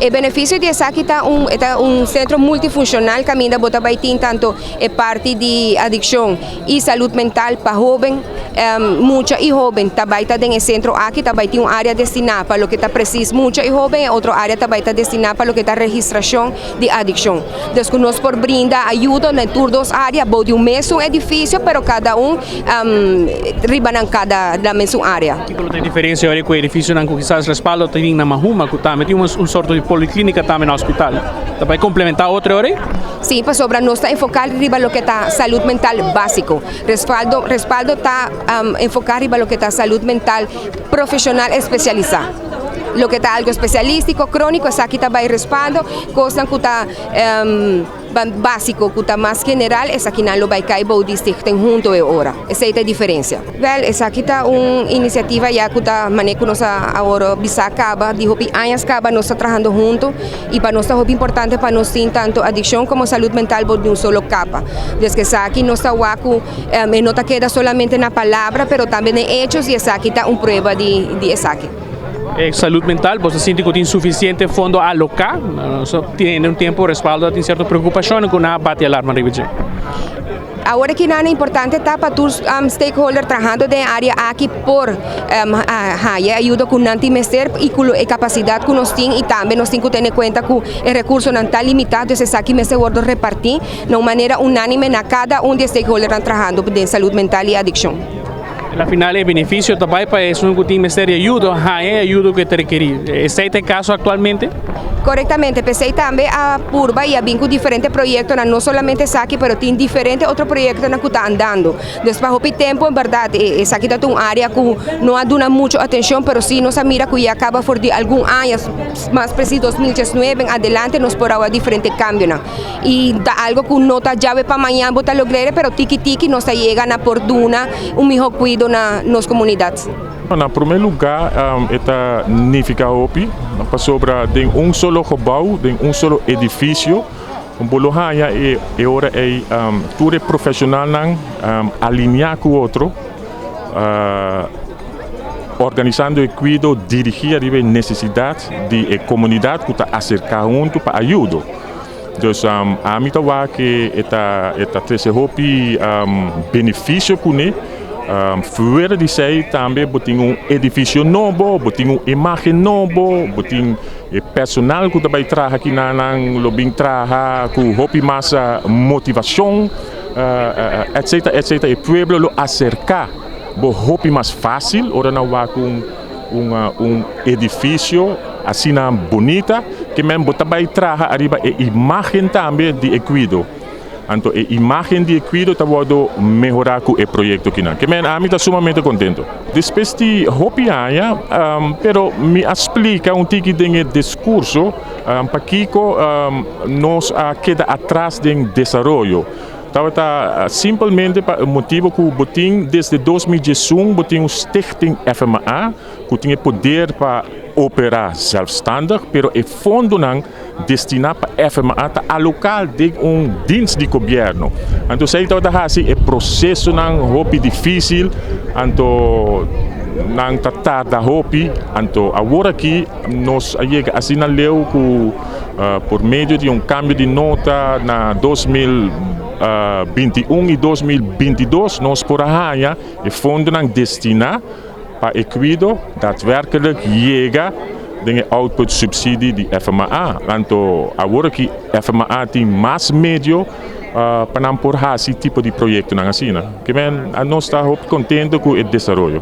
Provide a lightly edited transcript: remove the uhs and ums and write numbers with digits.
E beneficio di esaki ta un centro multifuncional caminda bo ta bay tin tanto e parti di adiccion y salud mental pa hoben, mucha y hoben tambe ta den centro aki. Tambe tin un area destina pa loke ta precies mucha y hoben y otro area tambe ta destina pa loke ta registracion di adiccion. Entonces, nos por brinda ayudo na tur dos area, bou di un mesun edificio, pero cada un riba na cada na mesun area. Kico ta e diferencia cu e edificio nan kisas Respaldo tin na Mahuma, cu tambe tin un sorto di policlinica tambe na hospital? Ta pa complementa otro ora? Si, pasobra nos ta enfoca riba loke ta salud mental basico. Respaldo ta enfoca riba loke ta salud mental profesional especialisa. Loke ta algo especialistico, cronico, esaki ta bay Respaldo, cos cu ta basico, cu ta mas general, esaki nan lo bay cay bou di Stichting Hunto e ora. Esey ta e diferencia. Wel, esaki ta un iniciativa ya cu ta mane cu nos awor bisa caba, di hopi aña caba nos ta trahando hunto y pa nos ta hopi importante pa nos tin tanto adiccion como salud mental bou di un solo capa. Desde esaki nos ta wak cu no ta keda solamente na palabra, pero tambe den hechos, y esaki ta un prueba di esaki. Salud mental, bo ta sinti cu tin suficiente fondo aloca? Tin un tempo Respaldo tin cierto preocupacion cu nan a bati alarma riba. Awor cu ta importante ta pa tur stakeholder trahando den area aki por ayuda cu nan mester y cu e capacidad cu nos tin, y tambe nos tin cu tene cuenta cu e recursonan ta limita, anto esaki mester wordo reparti di un manera unanime na cada un di stakeholder trahando den salud mental y adiccion. Al final, e beneficio tambe pa esun cu tin mester ayudo, e ayudo cu ta rekeri. Esey ta e caso actualmente? Corectamente, p'esey tambe a purba y a bin cu diferente proyecto, no solamente esaki, pero tin diferente otro proyecto cu ta andando. Despues di tempo, en berdad, esaki ta un area cu no a duna mucho atencion, pero si nos mira cu ya caba for di algun aña, mas precies 2019 en adelante, nos por a diferente cambio. Y ta algo cu no ta djawe pa mañan bo ta logra, pero tiki tiki nos ta yega na por duna un miho cuido na nos comunidad. Na prome lugar, ta nifica hopi, pasobra den un solo gebouw, den un solo edificio, bo lo haya e ora e tur profesional nan alinea cu otro, organisando e cuido dirigi riba necesidad di e comunidad cu ta acerca hunto pa ayudo. Dus ami ta wak cu e ta trece hopi beneficio cu ne. Fuera di esey tambe bo tin un edificio nobo, bo tin un imagen nobo, bo tin personal cu tambe traha aki nan lo bin traha cu hopi mas motivacion, etc., etc. E pueblo lo acerca bo hopi mas facil ora nan wak un edificio asina bunita kiermen bo tambe traha ariba e imagen tambe di cuido. Anto, e imagen di cuido ta wordo mehora cu e proyecto aki nan. Kiermen ami ta sumamente contento. Despues di hopi aña, pero mi a splica un tiki den discurso pakico nos a keda atras den desaroyo. Tabata simplemente pa motibo cu bo tin desde 2011 bo tin un Stichting FMA cu tin poder pa opera zelfstandig, pero e fondonan destina pa FMA ta aloca den un dienst di gobierno. Anto, esey tabata hasi e procesonan hopi dificil, anto nan ta tarda hopi, anto awor aki nos a yega asina leu cu por medio di un cambio di nota na 2021 y 2022 nos por a haya e fondonan destina pa e cuido daadwerkelijk yega den output subsidie di FMA. Anto, awor aki FMA tin mas medio pa nan por hasi tipo di proyectonan asina. Kiermen nos ta contento cu e desaroyo.